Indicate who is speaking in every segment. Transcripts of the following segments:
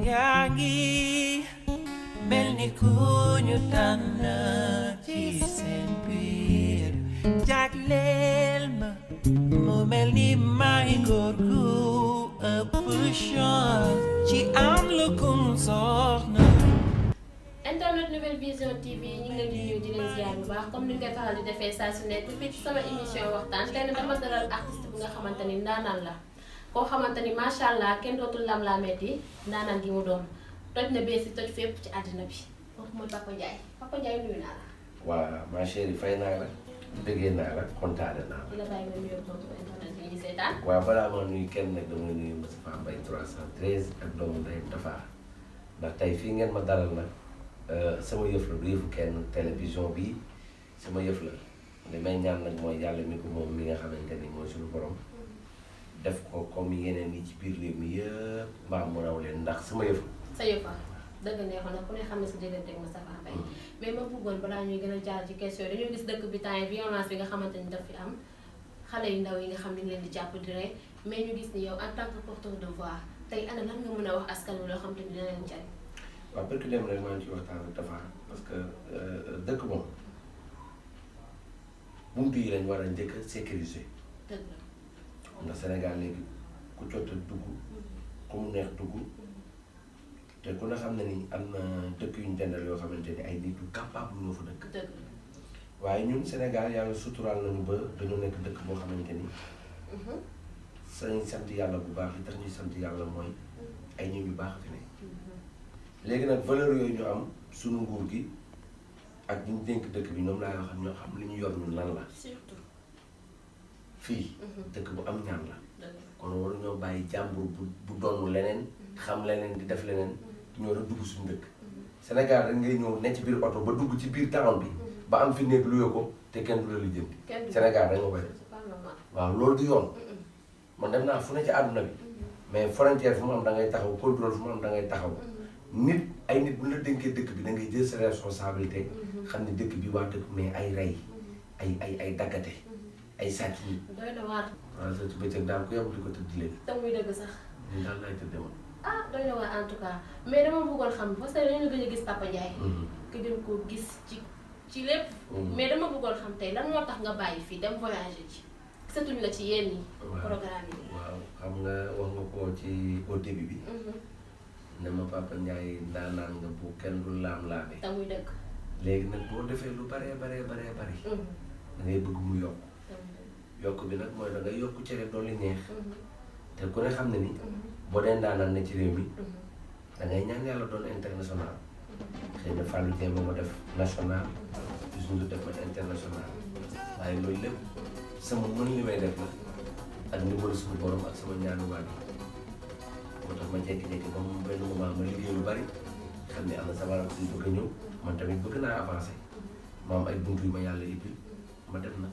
Speaker 1: yaa ngi mel ni ku ñu tànn ci seen biir jagleel ma mu mel ni may góor gu ëpp chance ci am lu kum soxna.
Speaker 2: internet Nouvelle Vision TV ñu ngi leen di nuyu di leen ziar bu baax comme ni ñu koy faral di defee saa su nekk fii ci sama émission waxtaan tey nag dama dalal artiste bu nga xamante ni ndaanaan la koo xamante ni macha allah kenn dootul lam-lameeti ndaanaan gi mu doon toj na beesi toj fépp ci àddina bi kooku mooy Papa Ndiaye Papa Ndiaye nuyu naa la.
Speaker 3: waaw ma chérie fay naa la bëggee naa la kontaane naa la.
Speaker 2: di la bàyyi nga nuyoo mbokku internet bi ñu seetaan.
Speaker 3: waaw balaa ma nuyu kenn nag dama nuyu Moustapha Mbaye 313 ak doomu ndeyam Tafa ndax tey fii ngeen ma dalal nag sama yëf la du yëfu kenn télévision bi sama yëf la li may ñaan nag mooy yàlla mi ko moom mi nga xamante ni mooy suñu borom def ko comme yeneen yi ci biir réew mi yëpp mbaa mu raw leen ndax sama yëf la.
Speaker 2: sa yëf a dëgg neexoon nag ku ne xam ne si digganteeg Moustapha Mbaye mais ma bëggoon balaa ñuy gën a jaar ci question dañoo gis dëkk bi temps violence bi nga xamante ni daf fi am xale yu ndaw yi nga xam ne ñu leen di jàpp di rey mais ñu gis ni yow en tant que porteur de voix tey ana lan nga mën a wax askan wi loo xam te ni dina leen jariñ.
Speaker 3: waaw parce que dem rek maa ngi ci waxtaan ak Tafa parce que dëkk moom buntu yi lañ war a njëkk a sécuriser.
Speaker 2: dëgg la.
Speaker 3: ndax Sénégal léegi ku jot a dugg ku mu neex dugg te ku ne xam ne ni am na dëkk yu ñu dendal yoo xamante ni ay nit yu capable ñoo fa dëkk.
Speaker 2: dëgg la.
Speaker 3: waaye ñun Sénégal yàlla suturaal nañu ba dañoo nekk dëkk boo xamante ni sañ sant yàlla bu baax li tax ñuy sant yàlla mooy ay ñëw yu baax fi ne léegi nag valeur yooyu ñu am suñu nguur gi ak ñu dénk dëkk bi ñoom laa yoo xam ñoo xam li ñu yor ñun lan la
Speaker 2: surtout.
Speaker 3: fii dëkk bu am ñaan la
Speaker 2: dëgg la.
Speaker 3: kon waruñoo bàyyi jàmbur bu doonu leneen xam leneen di def leneen ñoo rek dugg suñu dëkk Sénégal rek ngay ñëw ne ci biir oto ba dugg ci biir town bi ba am fi néeg luye ko te kenn du la lijjanti Sénégal rek nga koy def waaw loolu du yoon man dem naa fu ne ci àdduna bi mais frontière fu mu am da ngay taxaw contrôle fu mu am da ngay taxaw nit ay nit bu la dénkee dëkk bi da ngay jël sa responsabilité xam ne dëkk bi waa dëkk mais ay rey ay daggate ay sàcc nit
Speaker 2: doy na waar.
Speaker 3: waaw sa ci bëccëg daal ku yem di ko tëdd leen
Speaker 2: te muy dëgg sax.
Speaker 3: ñun daal lay tëddee woon
Speaker 2: ah doy na waar en tout cas mais dama bëggoon xam parce que dañu gëj a gis Papa Ndiaye. gëjoon koo gis ci lépp. mais dama bëggoon xam tey lan moo tax nga bàyyi fii dem voyager ci gisatuñ la ci yenn yi. programme yi.
Speaker 3: waaw xam nga wax nga ko ci au début bi. ne ma Papa Ndiaye ndaanaan nga bu kenn du laam-laame.
Speaker 2: te muy dëgg.
Speaker 3: léegi nag boo defee lu baree bari da ngay bëgg mu yokk yokk bi nag mooy da ngay yokk cere dolli neex te ku ne xam ne ni boo dee ndaanaan ne ci réew mi da ngay ñaan yàlla doon international xëy na Fallou Dieng ma def national Youssou Ndour def ma international waaye loolu lépp sama mën li may def la ak ndimbalu suñu borom ak sama ñaanu waajur moo tax ma jékki-jékki ba mu benn moment ma liggéey lu bari xam ne am na sama rakk yu bëgg a ñëw man tamit bëgg naa avancer ma am ay buntu yu ma yàlla ibbi ma def na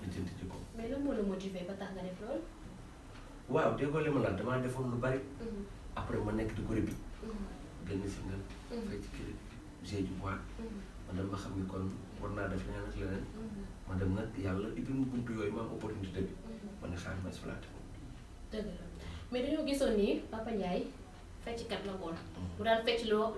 Speaker 3: li jënd ci ko.
Speaker 2: mais lan moo la motivé ba tax nga def loolu.
Speaker 3: waaw déggoo li ma naan damaa defoon lu bari. après ma nekk di ko rëbbi. génn si nga. fay ci kii j'ai du bois. ma dem ba xam ni kon war naa def leneen ak leneen. ma dem nag yàlla ibbi mu buntu yooyu ma am opportunité bi. ma ne xaaral ma exploité ko.
Speaker 2: dëgg la mais dañoo gisoon ni Papa Ndiaye fecckat la woon. bu daan fecc loo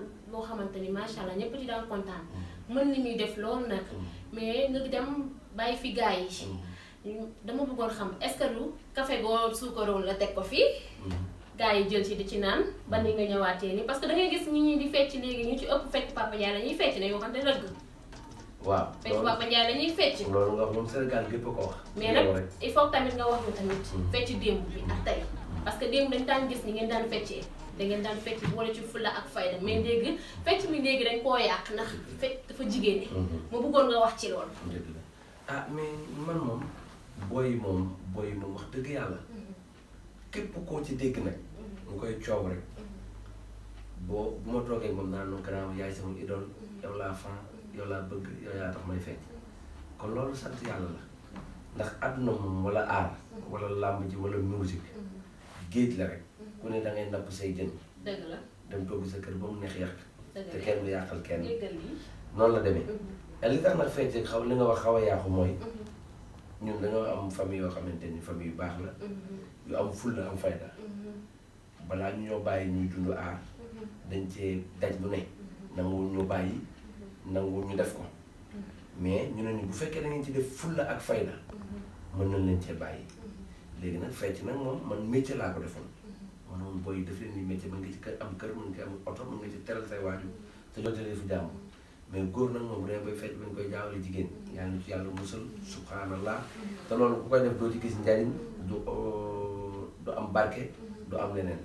Speaker 2: xamante ni macha allah ñëpp ci daan kontaan. mën li muy def loolu nag. mais nga dem bàyyi fi gars yi. dama bëggoon xam est-ce que lu café goo suukaroon la teg ko fii. gars yi jël ci di ci naan ba ni nga ñëwaatee nii parce que da ngay gis ñi di fecc léegi ñu ci ëpp fecc Papa Ndiaye la ñuy fecc ne yoo xam ne dëgg.
Speaker 3: waaw
Speaker 2: fecc Papa Ndiaye la ñuy fecc.
Speaker 3: loolu nga wax moom Sénégal gépp a ko wax.
Speaker 2: mais nag il faut tamit nga wax ñu tamit. fecc démb bi ak tey. parce que démb dañ daan gis ni ngeen daan feccee da ngeen daan fecc boole ci fulla ak fayda mais léegi fecc mi léegi dañ koo yàq ndax fecc dafa jigéen ñi. ma bëggoon nga wax ci loolu.
Speaker 3: dëgg la ah mais man moom booy moom wax dëgg yàlla képp koo ci dégg nag nga koy coow rek bu ma toogee moom naan no grand yaay sama idole yow laa fan yow laa bëgg yow yaa tax may fecc kon loolu sant yàlla la ndax àdduna moom wala aar wala làmb ji wala musique géej la rek ku ne da ngay napp say jën.
Speaker 2: dëgg la
Speaker 3: dem togg sa kër ba mu neex yàq te kenn du yàqal kenn
Speaker 2: noonu
Speaker 3: noonu la demee li tax nag fecc xaw li nga wax xaw a yàqu mooy ñun dañoo am famille yoo xamante ni famille yu baax la yu am fulla am fayda balaa ñu ñoo bàyyi ñuy dund aar dañ cee daj lu ne nanguwul ñu bàyyi nanguwul ñu def ko mais ñu ne ni bu fekkee da ngeen ci def fulla ak fayda mën nañ leen cee bàyyi léegi nag fecc nag moom man métier laa ko defoon man moom booy def leen ni métier mën nga ci am kër mën nga ci am oto mën nga ci teral say waajur te jotalee fu jàmm mais góor nag moom bu dee bay fecc bañ koy jaawale jigéen yàlla na ci yàlla musal subhanallah te loolu ku koy def doo ci gis njariñ du am barke du am leneen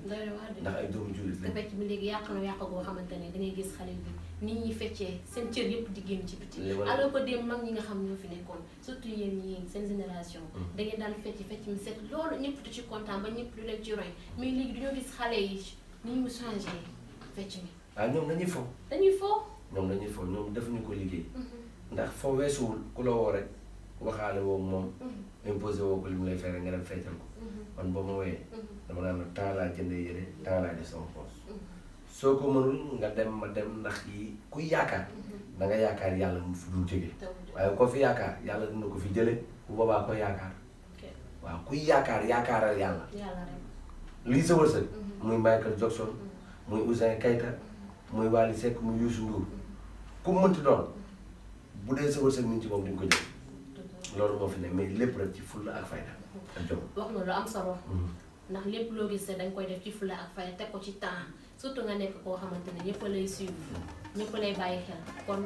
Speaker 3: ndax ay doomu jullit
Speaker 2: te fecc bi léegi yàq na yàq goo xamante ne dangay gis xale bi nit ñi feccee seen cër yëpp di génn ci biti alors que dem mag ñi nga xam ñoo fi nekkoon surtout yéen ñi seen génération da ngeen daan fecc mi set loolu ñëpp du ci kontaan ba ñëpp du leen ci roy mais léegi duñoo gis xale yi ni ñu changé fecc mi
Speaker 3: waaw ñoom dañuy fo ñoom defuñu ko liggéey ndax foo weesuwul ku la woo rek waxaale woo moom imposé woo ko li mu lay fere nga dem feccal ko man boo ma wooyee dama naan la temps laa jëndee yére temps laa def sama poos soo ko mënul nga dem ma dem ndax yi kuy yaakaar da nga yaakaar yàlla mu fi dul jóge waaye ko fi yaakaar yàlla dina ko fi jële bu boobaa ko yaakaar waaw kuy yaakaaral yàlla lii sa wërsëg muy Michael Jackson muy Ouzin Keita muy Wally Seck muy Youssou Ndour ku mënti doon bu dee sa wërsëg mi ngi ci moom di nga ko jël loolu moo fi ne mais lépp rek ci fulla ak fayda ak jom
Speaker 2: wax nga lu am solo ndax lépp loo gis dañ koy def ci fulla ak fayda teg ko ci temps surtout nga nekk koo xamante ne ñëpp lay suivre ñëpp lay bàyyi xel kon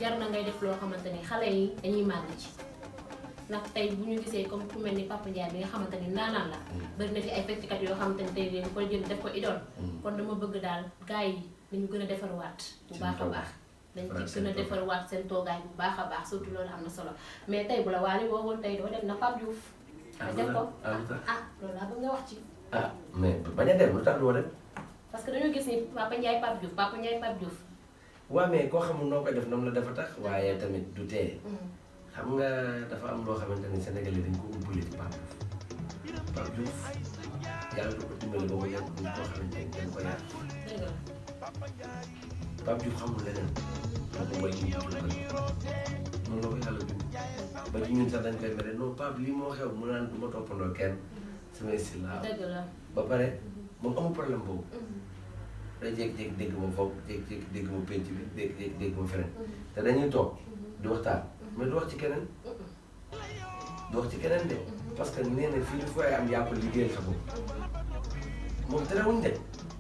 Speaker 2: jar na ngay def loo xamante ne xale yi dañuy màgg ci ndax tey bu ñu gisee comme ku mel ni Papa Ndiaye bi nga xamante ni ndaanaan la bari na fi ay fecckat yoo xamante ne tey dañu ko jël def ko idole kon dama bëgg daal gars yi dañu gën a defarwaat bu baax a baax dañ ci gën a defarwaat seen toogaay bu baax a baax surtout loolu am na solo mais tey bu la Wally woowoon tey doo dem na Pape Diouf nga def ko loolu laa bëgg nga wax ci
Speaker 3: mais bañ a dem lu tax doo dem
Speaker 2: parce que dañoo gis ni Papa Ndiaye Pape Diouf
Speaker 3: waaw mais koo xamul noo koy def noonu la dafa tax waaye tamit du tee xam nga dafa am loo xamante ni Sénégalais dañ ko ubbule ci Pape Diouf yàlla du ko dimbali ba ko yàgg duñ koo xamante ni dañ ko yàq Pape Diouf xamul leneen dafa way ñu noonu la ko yàlla bind ba ci ñun sax dañ koy mere non Pape lii moo xew mu naan du ma toppandoo kenn sama style la ba pare moom amul problème boobu day jékki-jékki dégg ma foofu jékki-jékki dégg ma penc bi jékki-jékki dégg ma feneen te dañuy toog di waxtaan mais du wax ci keneen de parce que nee na fii fu ay am yaa ko liggéeyal sa bopp moom terewuñ de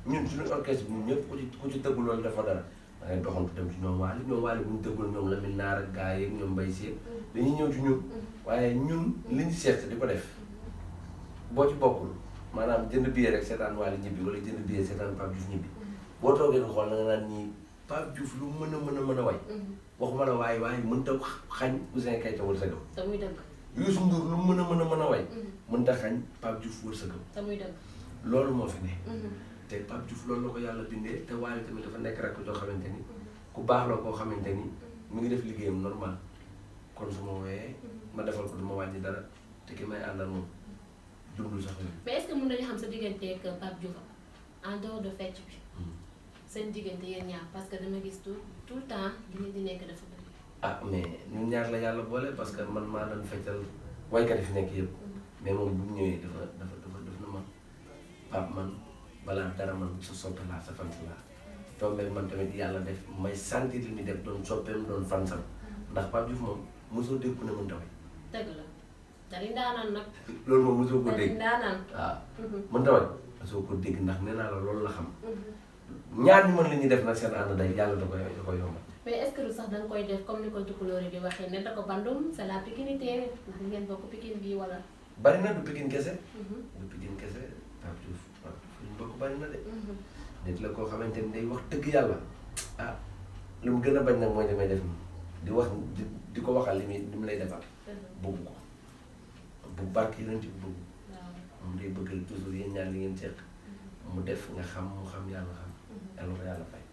Speaker 3: ñun suñu orchestre bi ñun ñëpp ku ci tëggul loolu dafa dara da ngay doxantu dem ci ñoom Wally bu ñu tëggul ñoom Lamine Naar ak gars yi ñoom Mbaye Sy dañuy ñëw ci ñun waaye ñun li ñu seet di ko def boo ci bokkul maanaam jënd billet rek seetaan Wally ñibbi wala jënd billet seetaan Pape Diouf ñibbi boo toogee nga xool na nga naan ñii Pape Diouf lu mën a way waxuma la waaye mënta xañ Ouzin Keita wërsëgam
Speaker 2: te muy dëgg
Speaker 3: Youssou Ndour lu mën a way mënta xañ Pape Diouf wërsëgam
Speaker 2: te muy dëgg
Speaker 3: loolu moo fi ne te Pape Diouf loolu la ko yàlla bindee te Wally tamit dafa nekk rek joo xamante ni ku baax la koo xamante ni mu ngi def liggéeyam normal kon su ma wooyee ma defal ko du ma wàññi dara te ki may àndal moom dundul sax
Speaker 2: mais est-ce que mën nañu xam sa diggante ak Pape Diouf en dehors de fecc bi seen diggante yéen ñaar parce que dama gis tout le temps di nekk dafa bëri
Speaker 3: mais ñun ñaar la yàlla boole parce que man maa doon feccal waykat yi fi nekk yëpp mais moom bu mu ñëwee dafa na man Pape man balaa dara man sa soppe laa sa fans laa tombé man tamit yàlla def may sentir li ni def doon soppeem doon fansam ndax Pape Diouf moom mosoo dégg ku ne mën taway
Speaker 2: dëgg la dari ndaanaan nag
Speaker 3: loolu moom mosoo ko dégg
Speaker 2: ndaanaan
Speaker 3: waaw mën taway mosoo ko dégg ndax nee naa la loolu la xam ñaar ñu mën li ñuy def nag seen ànd day yàlla da koy yombal
Speaker 2: mais est-ce que lu sax danga koy def comme ni ko tukulóor di waxee ne da ko bandum c'est la pikinité ndax ngeen bokk pikin bi wala
Speaker 3: bari na du pikin kese du pikin kese Pape Diouf ñu bokk bari na de nit la koo xamante ni day wax dëgg yàlla lu mu gën a bañ nag mooy damay def di wax di ko waxal li mu lay defal bëgg ko bu barke yonent bi bëgg moom day bëggal toujours yéen ñaar li ngeen seq mu def nga xam mu xam yàlla xam yàlla ko yàlla fay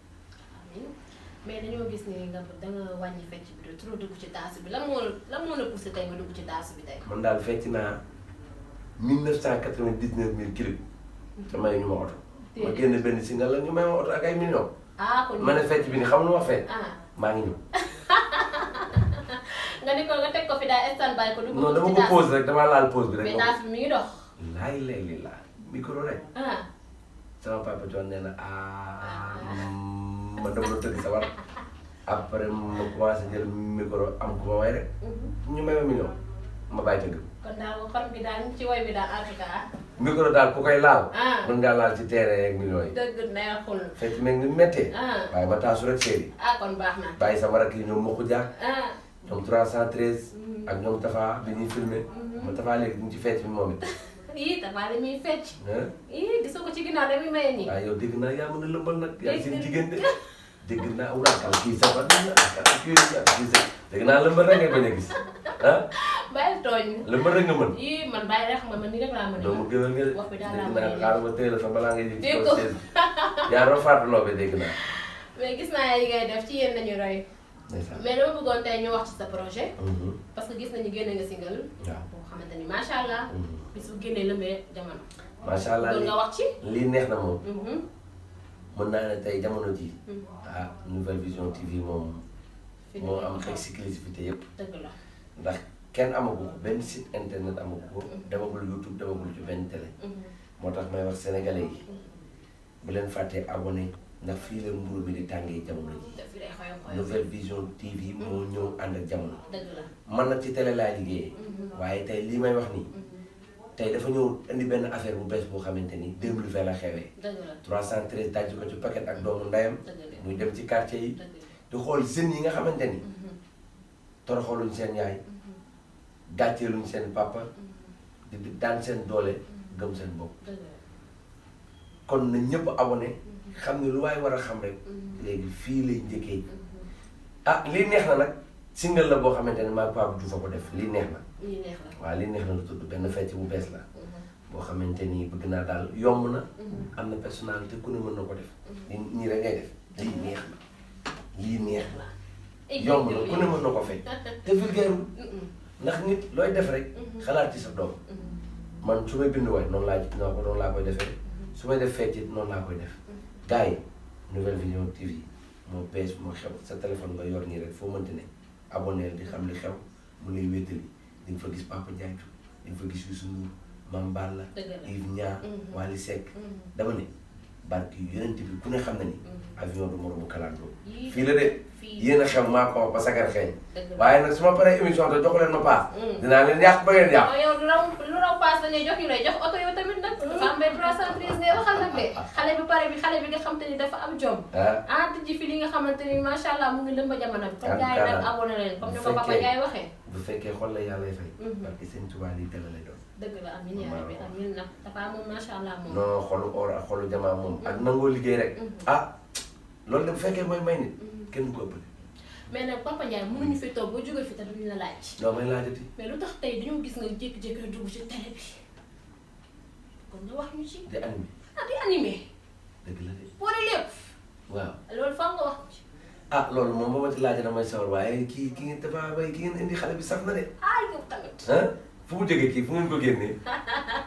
Speaker 2: mais dañoo gis ni nga danga wàññi fecc bi de trop dugg ci taasu bi lan moo la poussé tey nga dugg ci taasu bi tey
Speaker 3: man daal fecc naa 1999 000 clips te may ñu ma oto ma génn benn single la ñu may ma oto ak ay millions
Speaker 2: kon
Speaker 3: ma ne fecc bi ni xam lu ma fecc maa ngi ñëw
Speaker 2: nga ni ko nga teg ko fi daal stand by ko dugg
Speaker 3: non dama ko pause rek damaa laal pause bi rek
Speaker 2: mais taas bi mi ngi dox
Speaker 3: laay lay li laa micro rek sama papa John nee na man dama doon tëdd sa war après ma commencé jël micro am ku ma way rek ñu may ma million ma bàyyi tëgg.
Speaker 2: kon daal xol bi daal ci way bi daal en tout cas.
Speaker 3: micro daal ku koy laal. mën ngaa laal ci terrain ak millions yi.
Speaker 2: dëgg neexul.
Speaker 3: fekk meeg ni méttee. waaye ma taasu rek séeri.
Speaker 2: kon baax na.
Speaker 3: bàyyi sama rakk yi ñoom Mokku Diak. ñoom 313. ak ñoom Tafa bi ñuy filmé. ma Tafa léegi ñu ci fecc bi moom it.
Speaker 2: ii Tafa li muy fecc. gisoo ko ci ginnaaw dañuy maye nii.
Speaker 3: waaw yow dégg naa yaa mën a lëmbal nag. yaa seen jigéen de. dégg naa wuraakal kii sax dégg naa lëmbal rek nga bañ a gis
Speaker 2: bàyyi tooñ.
Speaker 3: lëmbal rek nga mën.
Speaker 2: man bàyyi rek xam nga man nii rek laa mën a.
Speaker 3: doomu gëwël nga de.
Speaker 2: wax bi daal laa
Speaker 3: dégg
Speaker 2: mën a
Speaker 3: naa xaaral ma teel a fa balaa ngay yëg ci kaw seen yaa doon faatuloo bi dégg naa.
Speaker 2: mais gis naa yi ngay def ci yéen nañu roy. mais dama bëggoon tey ñu wax ci sa projet. parce que gis nañu génne nga single. waaw boo xamante ni macha allah. bis bu génnee lëmbee jamono.
Speaker 3: macha allah
Speaker 2: doon nga wax ci.
Speaker 3: lii neex na moom. mën naa ne tey jamono ji Nouvelle Vision TV moom moo am exclusivité yëpp.
Speaker 2: dëgg la
Speaker 3: ndax kenn amagu ko benn site internet amagu ko. demagul YouTube demagul ci benn télé. moo tax may wax sénégalais yi bu leen fàttee abonné ndax fii la mburu bi di tàngee jamono ji. Nouvelle Vision TV moo ñëw ànd ak jamono.
Speaker 2: dëgg la
Speaker 3: man nag ci télé laa liggéeyee. waaye tey lii may wax nii. tey dafa ñëw indi benn affaire bu bees boo xamante ni 2020 la xewee.
Speaker 2: dëgg la
Speaker 3: 313 daj ko ci paquet ak doomu ndeyam. muy dem ci quartier yi. di xool jeunes yi nga xamante ni. toroxaluñ seen yaay. gàcceeluñ seen papa. di daan seen doole gëm seen bopp. kon na ñëpp abonné xam ne lu waay war a xam rek. léegi fii lay njëkkee. lii neex na nag single la boo xamante ne maa Pape Diouf a ko def lii neex na. waaw lii neex na lu tudd benn fecc bu bees la. boo xamante ni bëgg naa daal yomb na. am na personnalité ku ne mën na ko def. nii rek ngay def lii neex na lii neex na. yomb na ku ne mën na ko fecc te vulgaire ndax nit looy def rek xalaat ci sa doom. man su may bind waay noonu laa koy defee su may def fecc it noonu laa koy def. gars yi Nouvelle Vision TV moo bees moo xew sa téléphone nga yor nii rek foo mënti ne abonné di xam li xew mu lay wéttali di nga fa gis Papa Ndiaye di nga fa gis Youssou Ndour Mame Balla Yves Niang Wally Seck dama ne barke yu yonent bi ku ne xam na ni avion du moromu kalandoo fii la de yéen a xew maa ko ba sagar xeeñ waaye nag su ma paree émission te joxu leen ma paas dinaa leen yàq ba ngeen yàq.
Speaker 2: yow lu raw paas la ñuy jox ñu lay jox oto yow tamit nag. Fambe 313 ngay waxal nag de xale bi nga xamante ni dafa am jom. tijji fi li nga xamante ni macha allah mu ngi lëmba jamono bi. comme gars yi nag abonné leen comme ni ko Papa Ndiaye waxee.
Speaker 3: bu fekkee xol la yàlla fay. parce que seen tubaab yi dala lay doon.
Speaker 2: dëgg la amiin yaa rabbi amiin nag dafa moom macha allah moom.
Speaker 3: non xolu or ak xolu jamaa moom. ak nangoo liggéey rek. loolu de bu fekkee mooy may nit kenn du ko ëppale.
Speaker 2: mais nag Papa Ndiaye mënuñu fi toog ba jóge fi te duñu la laaj.
Speaker 3: non may laajati.
Speaker 2: mais lu tax tey dañoo gis nga jékki-jékki dugg ci télé bi kon nga wax ñu ci.
Speaker 3: di animé.
Speaker 2: di animé.
Speaker 3: dëgg la de.
Speaker 2: boole lépp.
Speaker 3: waaw
Speaker 2: loolu foog nga wax ci.
Speaker 3: loolu moom ba ma ci laaj damay sawar waaye ki ngeen dafa bay ki ngeen indi xale bi saf na de.
Speaker 2: yow tamit.
Speaker 3: fu mu jógee kii fu ngeen ko génnee.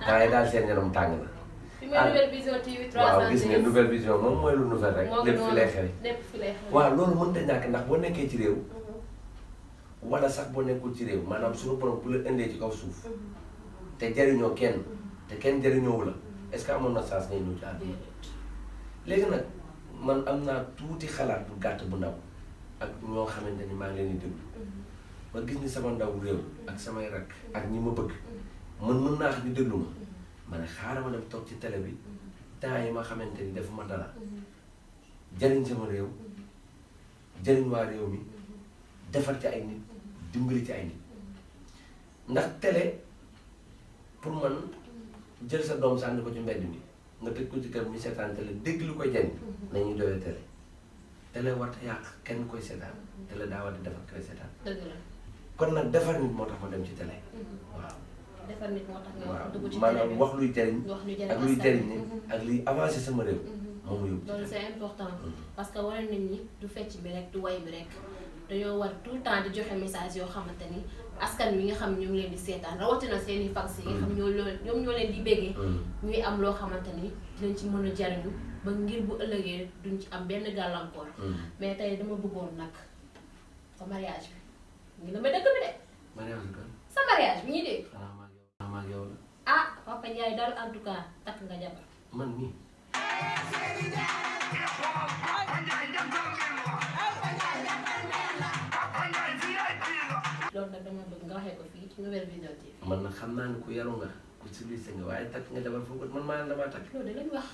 Speaker 3: gars yi daal seen yaram tàng na.
Speaker 2: fi mooy Nouvelle Vision TV 313
Speaker 3: waaw gis ngeen Nouvelle Vision moom mooy lu nouvelle rek. lépp fi lay xew.
Speaker 2: lépp fi lay xew.
Speaker 3: waaw loolu mënut a ñàkk ndax boo nekkee ci réew. wala sax boo nekkul ci réew maanaam suñu borom bu la indee ci kaw suuf. te jariñoo kenn te kenn jariñoowu la est-ce que amoon na chance ngay ñëw ci àdduna. léegi nag man am naa tuuti xalaat bu gàtt bu ndaw ak ñoo xamante ni maa ngi leen di déglu ma gis ni sama ndaw réew ak samay rak ak ñi ma bëgg man mën naa xam ñu déglu ma ne xaaral ma dem toog ci télé bi temps yi ma xamante ni defuma dara jëriñ sama réew jëriñ waa réew mi defar ci ay nit dimbali ci ay nit ndax télé pour man jël sa doom sànni ko ci mbedd mi nga tëj ko ci kër mi seetaan télé dégg lu koy jëriñ nañuy doyee télé télé war a yàq kenn koy seetaan télé daa war di defar koy seetaan.
Speaker 2: dëgg la
Speaker 3: kon nag defar nit moo tax ma dem ci télé. waaw.
Speaker 2: defar nit moo tax nga dugg ci télé bi
Speaker 3: maanaam wax luy jëriñ. ak luy jëriñ ne ak luy avancé sama réew. moom mu yóbbu
Speaker 2: loolu c'est important. parce que wane nit ñi du fecc bi rek du way bi rek dañoo war tout le temps di joxe message yoo xamante ni askan wi nga xam ñoo ngi leen di seetaan rawatina seen i fans yi nga xam ñoom ñoo leen di béggee. ñuy am loo xamante ni dinañ ci mën a jariñu ba ngir bu ëllëgee duñ ci am benn gàllankoor. mais tey dama bëggoon nag sa mariage bi ngi la ma dëkk bi de.
Speaker 3: mariage bi kan.
Speaker 2: sa mariage bi ñuy dégg.
Speaker 3: maa ngi yow la.
Speaker 2: Papa Ndiaye daal en tout cas takk nga jabar.
Speaker 3: man nii.
Speaker 2: loolu nag dama bëgg nga waxee ko fii ci Nouvelle Vision TV.
Speaker 3: man nag xam naa ne ku yaru nga ku civilisé nga waaye takk nga jabar foofu man maa damaa takk.
Speaker 2: loolu de lañ wax.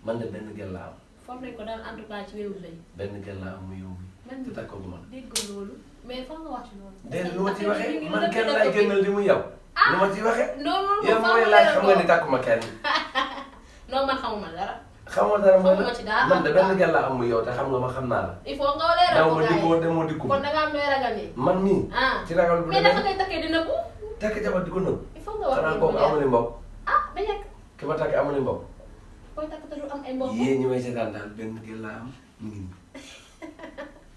Speaker 3: man de benn gel laa am.
Speaker 2: foofu lañ ko daal en tout cas ci wéewu lay.
Speaker 3: benn gel laa am mu yow mi.
Speaker 2: man
Speaker 3: te takkoo gu ma.
Speaker 2: dégg loolu mais foog nga wax ci loolu.
Speaker 3: déedéet lu ma ci waxee man kenn laay génnal di mu yow. lu ma ci waxee.
Speaker 2: non loolu
Speaker 3: yow mooy laaj xam nga ni takkuma kenn.
Speaker 2: non man xamuma dara.
Speaker 3: xamoo dara mooy
Speaker 2: xamuma ci dara
Speaker 3: man de benn gel laa am mu yow te xam nga ma xam naa la.
Speaker 2: il faut nga leeral ko gars yi
Speaker 3: demoo dikku.
Speaker 2: kon da nga am looy ragal nii.
Speaker 3: man mii. ci ragal bu
Speaker 2: mais dafa koy takkee dina ko.
Speaker 3: takk jabar di ko nëb.
Speaker 2: il faut nga wax
Speaker 3: xanaa kooku amul mbokk.
Speaker 2: ah ba yegg.
Speaker 3: ki ma takk amul mbokk.
Speaker 2: koy takk te du am ay mbokk.
Speaker 3: yéen ñi may seetaan daal benn gel laa am mu ngi nii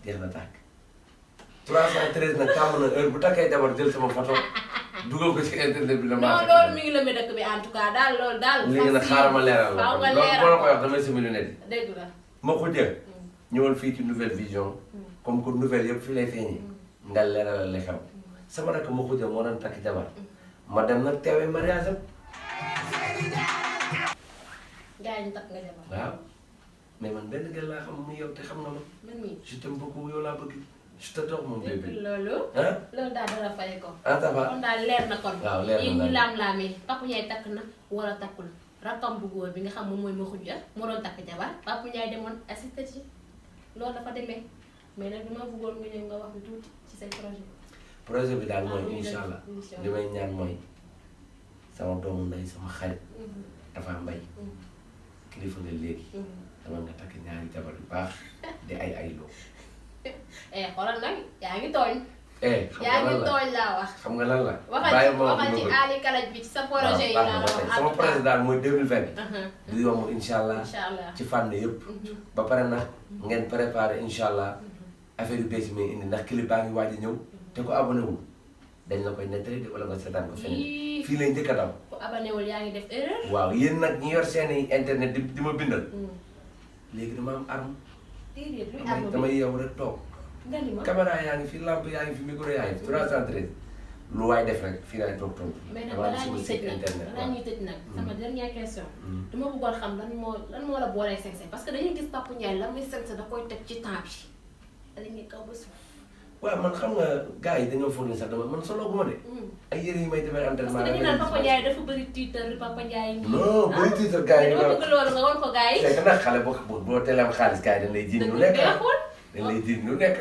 Speaker 3: jeex na tàkk 313 nag tàmm na heure bu takkee jabar jël sama photo dugal ko ci internet bi la maa.
Speaker 2: non loolu mi ngi lëmbe dëkk bi en tout cas daal loolu daal.
Speaker 3: léegi nag xaaral ma leeral la
Speaker 2: faaw nga
Speaker 3: loolu
Speaker 2: leeral
Speaker 3: boo la koy wax damay simi lunette yi.
Speaker 2: dégg la.
Speaker 3: ma ko jël ñëwal fii ci Nouvelle Vision comme que nouvelle yëpp fii lay feeñee nga leeralal li xew sama rakk ma ko jël moo doon takk jabar ma dem nag teewee mariage am.
Speaker 2: gars yi ñu takk nga jabar.
Speaker 3: waaw mais man benn gel laa xam mu yow te xam nga ma.
Speaker 2: man mii.
Speaker 3: je t'aime beaucoup yow laa bëgg je t'adore mon bébé.
Speaker 2: loolu.
Speaker 3: ah
Speaker 2: loolu daal dara fay ko.
Speaker 3: ah ça va
Speaker 2: kon daal leer na kon.
Speaker 3: waaw leer na
Speaker 2: yéen ñi laam-laamee Papa Ndiaye takk na wala takkul rakkam bu góor bi nga xam moom mooy ma xujja moo doon takk jabar Papa Ndiaye demoon assisté ci loolu dafa demee mais nag dama bëggoon nga ñëw nga wax ñu tuuti ci say projet.
Speaker 3: projet bi daal mooy
Speaker 2: oui,
Speaker 3: incha allah
Speaker 2: incha allah.
Speaker 3: li may ñaan mooy sama doomu ndey sama xarit dafa mbay kilifa nga léegi dama nga takk ñaari jabar yu baax di ay loo.
Speaker 2: xoolal nag yaa ngi tooñ.
Speaker 3: xam
Speaker 2: yaa
Speaker 3: nga
Speaker 2: ngi
Speaker 3: lan la
Speaker 2: tooñ laa wax.
Speaker 3: xam nga lan la.
Speaker 2: waxal ci Ali Kalaj bi ci sa projet yi laa la wax.
Speaker 3: sama projet daal mooy 2020 du yomb incha allah
Speaker 2: incha allah
Speaker 3: ci fànn yëpp. ba pare nag ngeen préparé incha allah affaire yu bees yi may indi ndax clip baa ngi waaj a ñëw te ko abonné wul dañ la koy nettali wala nga seetaan ko feneen fii lay njëkk a daw.
Speaker 2: ku abonné wul yaa ngi def erreur.
Speaker 3: waaw yéen nag ñi yor seeni internet di ma bindal. léegi dama am arme.
Speaker 2: déedéet luy arme bi
Speaker 3: damay yeewu rek toog.
Speaker 2: nga ni ma
Speaker 3: caméra yaa ngi fi lampe yaa ngi fi micro yaa ngi fi 313 lu waay def rek fii laay toog toog.
Speaker 2: mais nag
Speaker 3: dama am
Speaker 2: balaa
Speaker 3: sama
Speaker 2: ñuy
Speaker 3: site
Speaker 2: tëj nag
Speaker 3: internet
Speaker 2: balaa ñuy tëj nag sama dernière question. dama bëggoon xam lan moo la boolee sañse parce que dañuy gis Papa Ndiaye la muy sañse da koy teg ci temps bi dañuy kaw ba suuf.
Speaker 3: waaw man xam nga gars yi dañoo foog ni sax dama man solo gu ma de. ay yére yi may demee
Speaker 2: parce
Speaker 3: entraînement
Speaker 2: que dañu naan Papa Ndiaye dafa bëri tiitar Papa Ndiaye.
Speaker 3: non bëri tiitar gars yi
Speaker 2: dama bëgg loolu nga won ko gars yi.
Speaker 3: fekk nag xale boo teelee am xaalis gars yi dañ lay jiin lu nekk dañ lay jiin lu nekk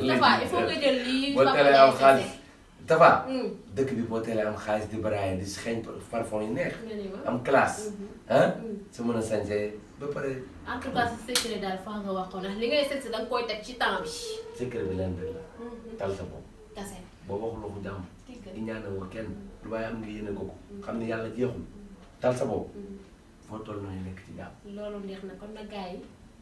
Speaker 2: Tafa il faut nga jël lii
Speaker 3: boo
Speaker 2: Papa
Speaker 3: teelee am xaalis
Speaker 2: Ndiaye
Speaker 3: Tafa dëkk bi boo teelee am xaalis di baraaye di xeeñ parfum yu neex am classe ah sa mën a sañse ba pare
Speaker 2: en tout cas sa secret daal faa nga wax ko ndax li ngay sañse da nga koy teg ci temps bi.
Speaker 3: secret bi leen rek la tal sa bopp
Speaker 2: kase
Speaker 3: boo waxuloo ko jàmm di ñaanal ko kenn lu waaye am nga yéene ko ko xam ne yàlla jeexul tal sa bopp foo toll noonu nekk ci jàmm
Speaker 2: loolu neex na kon nag gars yi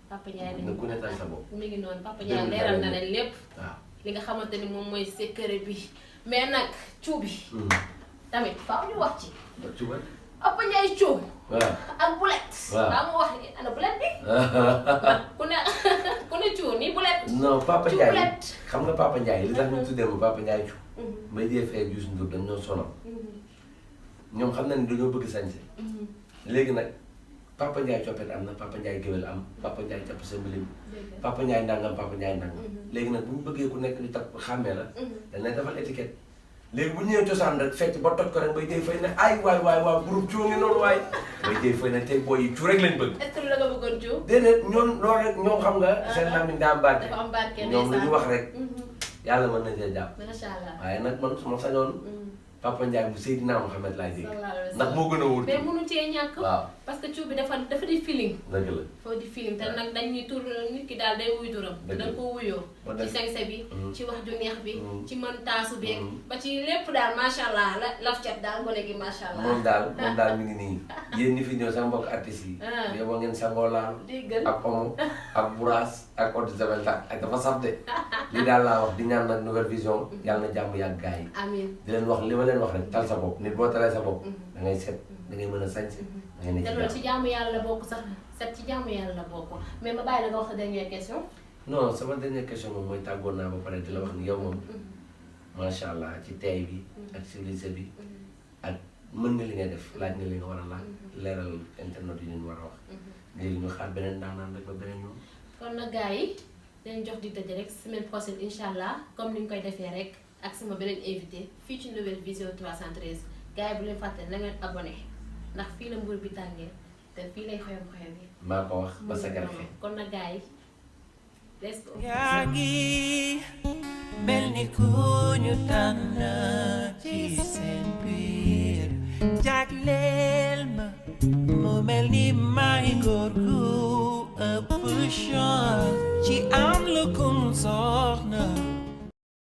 Speaker 2: Papa Ndiaye
Speaker 3: na ku ne tal sa bopp
Speaker 2: mi ngi noonu Papa Ndiaye leeral na leen lépp
Speaker 3: waaw
Speaker 2: li nga xamante ni moom mooy secret bi mais nag cuubi tamit faaw ñu wax ci
Speaker 3: cuba
Speaker 2: Papa Ndiaye cuub
Speaker 3: waaw
Speaker 2: ak bulet
Speaker 3: waaw
Speaker 2: faaw mu wax ana bulet bi ku ne cuub ni bulet
Speaker 3: non Papa
Speaker 2: cu
Speaker 3: Ndiaye
Speaker 2: bulet
Speaker 3: xam nga Papa Ndiaye li tax ñu tuddee ma Papa Ndiaye cu may dee fee Youssou Ndour dañ ñoo sonal ñoom xam na ni dañoo bëgg sañse léegi nag Papa Ndiaye coppet am na Papa Ndiaye géwél am Papa Ndiaye capp sa mbilim Papa Ndiaye ndàngam Papa Ndiaye ndàngam léegi nag bu ñu bëggee ku nekk ñu takk xàmmee la dañ lay defal étiquette léegi bu ñëwee cosaan rek fecc ba toj ko rek bay jëy fay ne ay waay groupe cuu ngi noonu waay bay jëy fay ne tey booy yi cuu rek lañ bëgg
Speaker 2: est-ce que la nga bëggoon cuub
Speaker 3: déedéet ñoom loolu rek ñoom xam nga seen làmmiñ daa am barke
Speaker 2: dafa am barke
Speaker 3: ñoom lu ñu wax rek yàlla mën na cee jàpp
Speaker 2: macha allah
Speaker 3: waaye nag man su ma sañoon Papa Ndiaye bu Seydina Mouhamed laay dégg
Speaker 2: sallallahu alayhi wa
Speaker 3: ndax
Speaker 2: sallam.
Speaker 3: moo gën a wóor
Speaker 2: mais mënu cee ñàkk
Speaker 3: waaw
Speaker 2: parce que cuub bi dafa di feeling
Speaker 3: dëgg la
Speaker 2: foo di feeling te nag dañuy tur nit ki daal day wuy turam te da nga ko wuyoo
Speaker 3: Ba
Speaker 2: ci
Speaker 3: dëgg.
Speaker 2: sañse bi ci wax ju neex bi ci mën taasu beeg
Speaker 3: Mm.
Speaker 2: ba ci lépp daal macha allah laf cat daal gone gi macha allah
Speaker 3: moom daal mi ngi nii yéen ñi fi ñëw sama mbokk artistes yi
Speaker 2: Ah.
Speaker 3: yow ngeen sangoo laal
Speaker 2: déggal
Speaker 3: ak omo ak buraas ak eau de javel ak dafa saf de lii daal laa wax di ñaan nag Nouvelle Vision yàlla na jàmm yàgg gars yi
Speaker 2: amiin
Speaker 3: di leen wax li ma leen wax rek tal sa bopp nit boo talee sa bopp da ngay set da ngay mën a sañse da ngay ne
Speaker 2: te
Speaker 3: ci
Speaker 2: loolu
Speaker 3: jàmm
Speaker 2: ci jaamu yàlla la bokk sax set ci jaamu yàlla la bokk mais ma bàyyi la nga wax sa dernière question
Speaker 3: non sama dernière question moom mooy tàggoon naa ba pare di la wax ni yow moom macha allah ci tey bi ak civilisé bi ak mën nga li nga def laaj nga li nga war a laaj leeral internet yi ñu war a wax léegi ñu xaar beneen daanaan rek ba beneen yoon.
Speaker 2: kon nag gars yi dañ jox di tëj rek semaine prochaine incha allah comme ni ñu koy defee rek ak sama beneen invité fii ci Nouvelle Vision 313 gars yi bu leen fàtte na ngeen abonné ndax fii la mbur bi tàngee te fii lay xoyam yi.
Speaker 3: maa ko wax ba sa gàllankoor.
Speaker 2: kon nag gars yi let's go.
Speaker 1: yaa ngi mel ni ku ñu tànn ci seen biir jagleel ma mu mel ni may góor gu ëpp chance ci am lu kum soxna